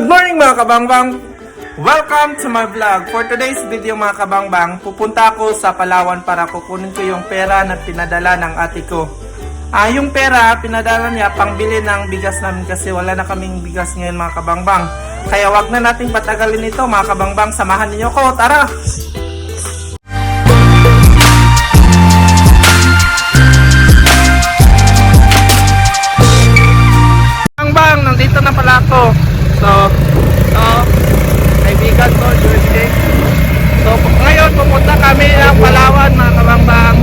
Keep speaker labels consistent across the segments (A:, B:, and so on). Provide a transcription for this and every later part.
A: Good morning, mga kabangbang! Welcome to my vlog. For today's video, mga kabangbang, pupunta ako sa Palawan para kukunin ko yung pera na pinadala ng ate ko. Yung pera, pinadala niya pangbili ng bigas namin kasi wala na kaming bigas ngayon, mga kabangbang. Kaya wag na nating patagalin ito, mga kabangbang, samahan ninyo ko. Tara! Bangbang, nandito na pala ako. So, so kaibigan ko, George. So, ngayon pupunta kami ng Palawan, mga kabangbang.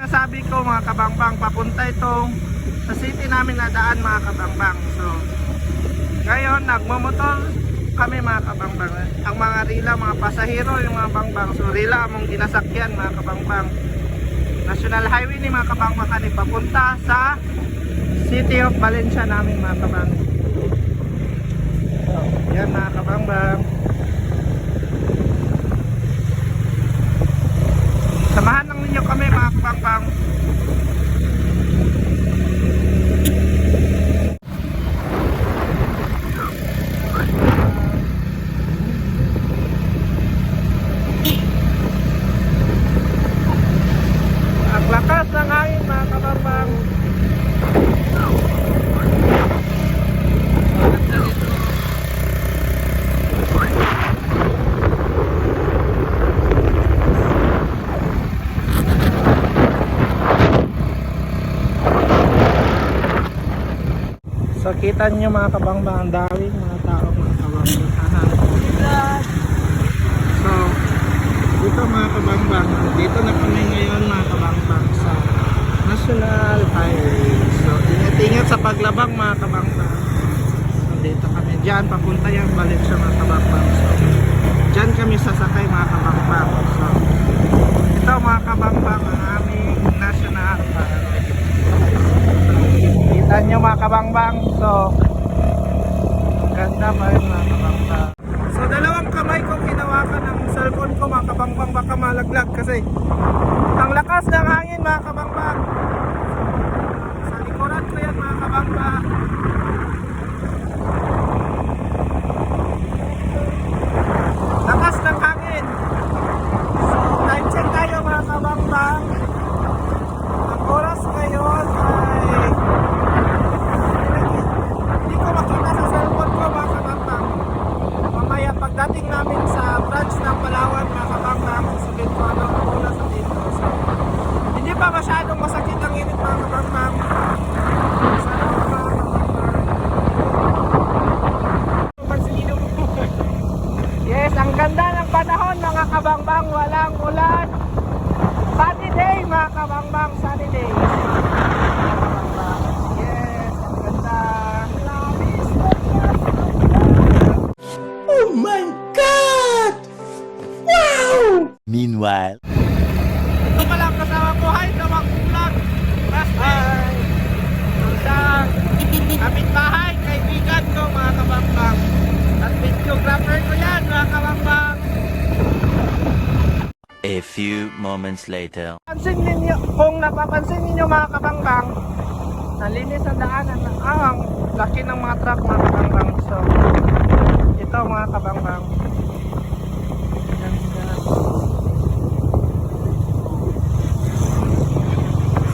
A: Sabi ko, mga kabangbang, papunta itong sa city namin na daan, mga kabangbang. So, ngayon nagmamotor kami, mga kabangbang. Ang mga rila, mga pasahero, yung mga bangbang. So, rila among ginasakyan, mga kabangbang. National Highway ni, mga kabangbang, kani papunta sa City of Valencia namin, mga kabangbang. So, yan, mga kabangbang. Samahan lang ninyo kami, mga kabangbang. Ang lakas ng hangin, mga kabangbang. So kita niyo, mga kabangbang, ang daming mga tao, mga kabangbang. So dito, mga kabangbang, dito na kami ngayon, mga kabangbang, sa National Highway. So ingat-ingat sa paglabang, mga kabangbang. So dito kami diyan, papunta yung Valencia, mga kabangbang. So diyan kami sasakay, mga kabangbang. So ito, mga kabangbang, ang aming National Highway. Kita nyo, mga kabangbang. So, ganda pa rin, mga kabangbang. So, dalawang kamay kong hinawakan ng cellphone ko, mga kabangbang. Baka malaglag kasi ang lakas ng hangin, mga kabangbang. Sa likuran ko yan, mga kabangbang. Lakas ng hangin. So, time check tayo, mga kabangbang. Ang oras ngayon ay hindi ko makita sa cellphone ko, mga kabangbang. Mamaya pagdating namin sa branch ng Palawan, mga kabangbang, sabihin ko ano ang oras na dito. So, hindi pa masyadong masakit ang init, mga kabangbang. Sana, mga kabangbang. Yes, ang ganda ng panahon, mga kabangbang, walang ulan. Sunny day, mga kabangbang, sunny day. Yes, ang ganda.
B: Oh my God! Wow!
C: Meanwhile.
A: Ito pala ang kasama ko. Hi sa mga vlog. Hi. Sa kapitbahay, kaibigan ko, mga kabangbang. At videographer ko yan, mga kabangbang.
C: A few moments later.
A: Pansin ninyo, kung napapansin ninyo, mga kabangbang, nalinis ang daanan. Ang laki ng mga truck, mga kabangbang. So, ito, mga kabangbang. Ganda.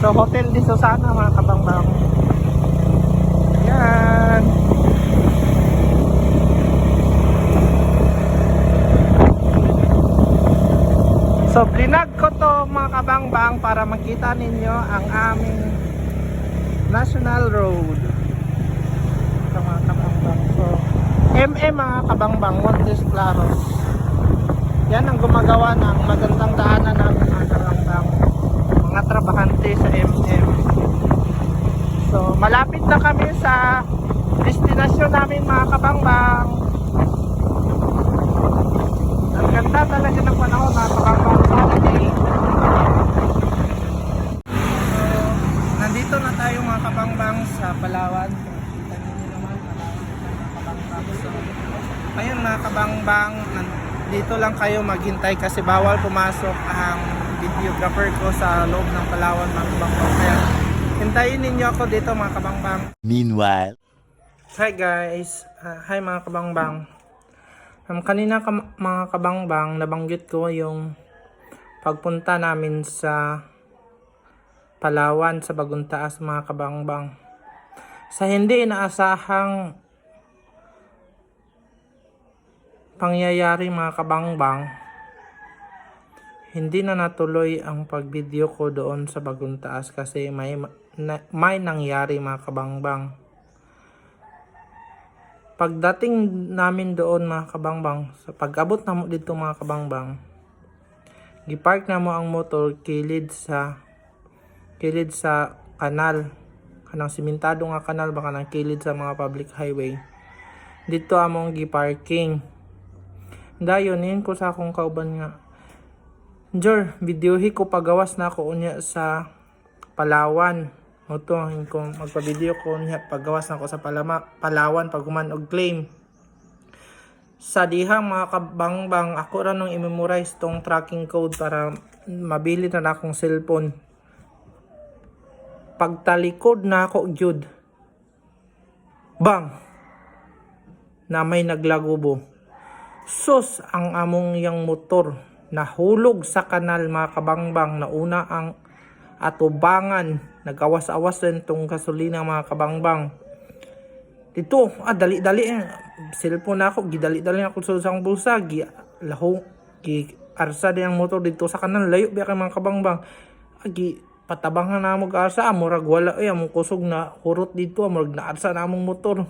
A: So, Hotel de Susana, mga kabangbang. Yan. So, blinag ko to, mga kabangbang, para makita ninyo ang aming National Road. Ito, mga kabangbang. So, MM, mga kabangbang, Montes Claros. Yan ang gumagawa ng magandang daanan namin, mga kabangbang. Mga trabahante sa MM. So, malapit na kami sa destinasyon namin, mga kabangbang. Ang ganda talaga ng panahon, mga kabangbang. Sunny. Nandito na tayo, mga kabangbang, sa Palawan. Kita niyo naman, Palawan mga kabangbang. So, ayun, mga kabangbang, dito lang kayo maghintay kasi bawal pumasok ang videographer ko sa loob ng Palawan, mga kabangbang. Kaya hintayin ninyo ako dito, mga kabangbang.
C: Meanwhile.
A: Hi guys! Hi mga kabangbang. Kanina mga kabangbang, nabanggit ko yung pagpunta namin sa Palawan, sa Bagontaas, mga kabangbang. Sa hindi inaasahang pangyayari, mga kabangbang, hindi na natuloy ang pag-video ko doon sa Bagontaas kasi may nangyari, mga kabangbang. Pagdating namin doon, mga kabangbang, sa pag-abot na mo dito, mga kabangbang, gipark na mo ang motor kilid sa kanal, kanang simentado nga kanal ba, kanang kilid sa mga public highway. Dito among giparking. Dayon yun ko sa akong kauban nga, "Jor, videohi ko pagawas na ako unya sa Palawan." Mo to ko magpa-video ko unya pagawas na ako sa Palawan pag human og claim. Sa dihang, mga kabangbang, ako ra nung i-memorize tong tracking code para mabili na akong cellphone. Pagtalikod na ako gyud, bang, na may naglagubo. Sus, ang among yang motor nahulog sa kanal, mga kabangbang. Nauna ang atubangan, nagawas-awas din tong gasolina, mga kabangbang. Dito, dali-dali eh. Cellphone na ako, gidali-dali ako sa isang bulsa, gi laho, gi arsa din ang motor dito sa kanal, layo biya kay mga kabangbang. Gi patabangan na mo arsa, murag wala eh, among kusog na hurot dito, murag naarsa na among motor.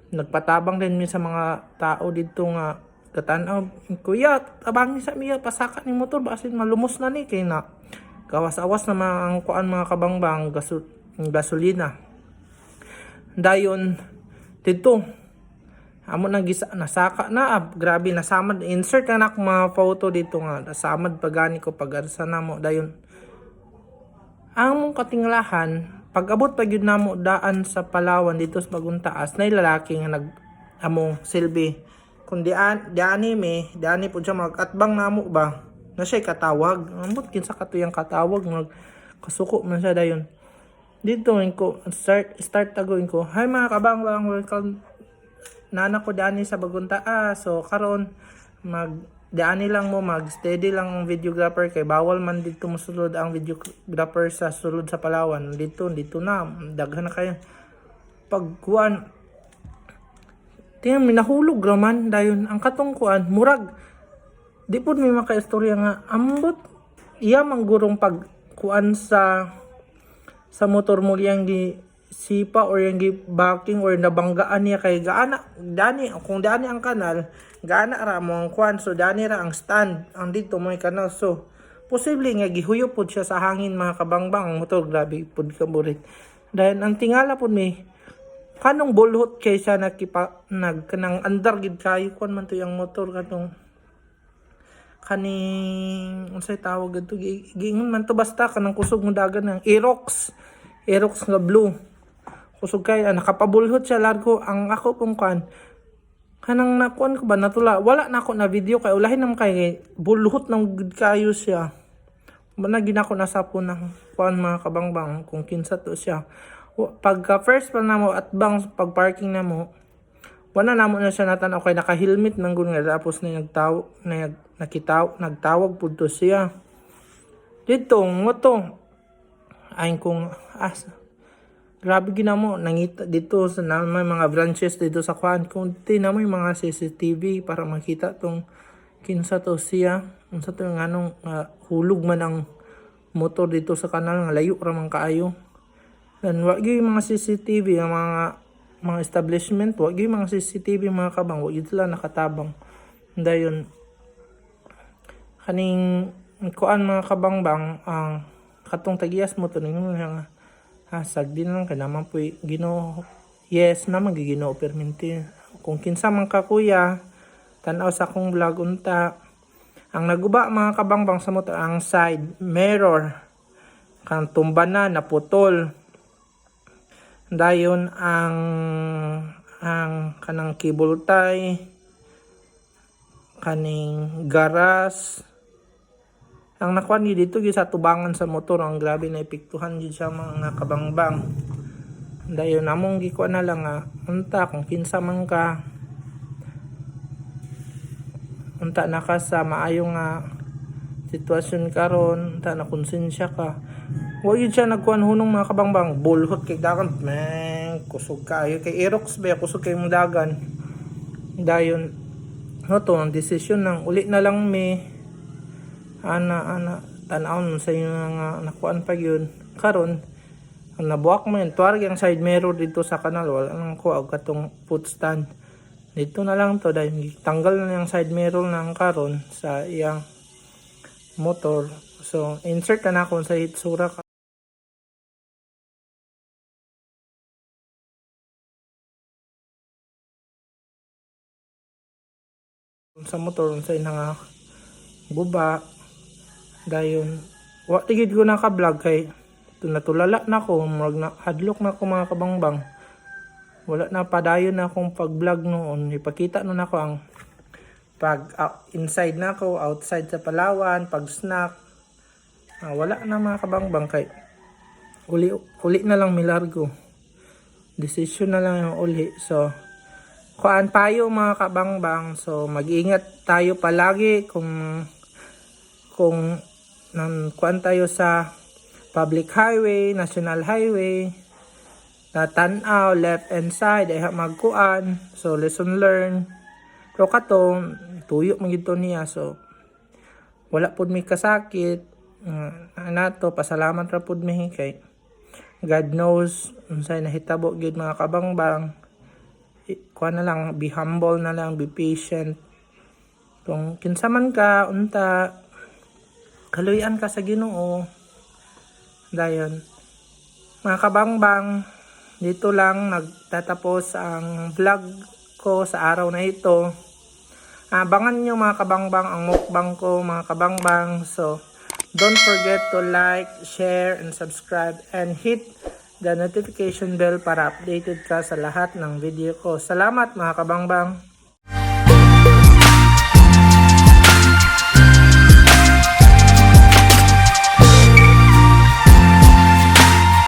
A: Nagpatabang din mi sa mga tao dito nga katanaw, "Kuya, tabangi sa miya, pasaka ni motor, basin malumos na ni," kay na gawas-awas na mga ang kuan, mga kabangbang, gasolina. Dayon dito amo nang gisa nasaka na, grabe nasamad. Insert na nak mga photo dito nga nasamad pa gani ko pag arsa na mo. Dayon ang mong katinglahan, pag abot pa gyud namo daan sa Palawan dito sa Bagontaas, nay lalaki nga nag among silbi kung dian diani mi diani pud siya mag-atbang namo ba na siya katawag. Ambot kinsa katuyang katawag, mag kasuko man siya. Dayon dito ko start start taguin ko, "Hi mga kabangbang, welcome nana ko dani sa Bagontaas. So karon mag diani lang mo, mag steady lang ang videographer kay bawal man dito mosulod ang videographer sa sulod sa Palawan dito. Dito na daghan na kayo." Pagkuan tingnan, minahulog raman. Dayon ang katong kuan, murag di pud may makaistorya nga ambot iya manggurong pag kuan sa motor mo yang gi sipa or yung gi backing or nabanggaan niya kay gaana dani. Kung dani ang kanal, gaana ra mo ang kuan, so dani ra ang stand ang dito mo kanal, so posible nga gihuyo pod siya sa hangin, mga kabangbang, ang motor. Grabe pod kaburit. Dahil ang tingala pod mi kanong bulhot kay siya nakipa nag kanang andar gid kayo, kuan man to yung motor, katong kaning unsay tawag adto, giingon man to, basta kanang kusog mo dagan ng Aerox, Aerox nga blue, kusog kay nakapabulhot siya largo. Ang ako pong kuan kanang nakuan ko ba natula, wala na ako na video kay ulahin naman kay bulhot ng gud kayo siya. Wala gid ako nasapo ng kuan, mga kabangbang, kung kinsa to siya. Pagka first pa namo at bang pag parking na mo, wala na mo na siya natanaw kay naka-helmet man gud nga. Tapos na nagtaw na nakitaw, nagtawag pud to siya dito mo to ay kung as grabe ginamo nangita dito sa na may mga branches dito sa kuan, kung di na may mga CCTV para makita tong kinsa to siya, unsa to nganong hulog man ang motor dito sa kanal nga layo ra man kaayo. Dan wa gyud mga CCTV ang mga establishment, wa gyud mga CCTV, mga kabang, wa gyud sila nakatabang. Dayon kaning kuan, mga kabangbang, ang katong tagiyas mo to ningon nga ha, sagdi lang kay naman po'y Ginoo. Yes, naman gyud Ginoo perminti. Kung kinsa man ka, kuya, tan-aw sa akong vlog unta. Ang naguba, mga kabangbang, sa motor, ang side mirror kang tumba na naputol. Dayon ang kanang cable tie, kaning garas, ang nakuan gyud dito gyud sa tubangan sa motor. Ang grabe na epektuhan gyud siya, mga kabangbang. Dayon among gikuan na lang nga unta kung kinsa man ka. Unta na ka sa maayo nga sitwasyon karon, unta na konsensya ka. Wa yun siya nagkuan hunong, mga kabangbang, bulhot kay dagan, meng kusog kaayo kay Aerox ba, kusog kay mong dagan. Dayon no to ang desisyon ng uli na lang mi ana ana tan-awon sa inyo nga nakuan pa yun karon. Ang nabuak mo yun tuwarag ang side mirror dito sa kanal, wala nang kuha og katong foot stand dito na lang to dahil tanggal na yung side mirror na ang karon sa iyang motor. So insert na nako sa itsura ka sa motor unsay na nga guba. Dayon wa tigid ko naka-vlog kay natulala na ko, murag na hadlok na ko, mga kabangbang. Wala na padayon na akong pag-vlog noon. Ipakita nun ako ang pag inside na ako, outside sa Palawan, pag snack. Ah, wala na, mga kabangbang, kay uli uli na lang milargo, decision na lang yung uli. So kuan payo, mga kabangbang, so mag-ingat tayo palagi kung nan kuan tayo sa public highway, national highway, na tan-aw left and side ay magkuan. So lesson learned. Pero kato tuyo man gid to niya, so wala pud mi kasakit. Nato pasalamat ra pud mi kay God knows unsay nahitabo gyud, mga kabangbang. Kuan na lang, be humble na lang, be patient. Kung kinsa man ka, unta kaluyan ka sa Ginoo. Dayon, mga kabangbang, dito lang nagtatapos ang vlog ko sa araw na ito. Abangan nyo, mga kabangbang, ang mukbang ko, mga kabangbang. So don't forget to like, share, and subscribe and hit the notification bell para updated ka sa lahat ng video ko. Salamat, mga kabangbang.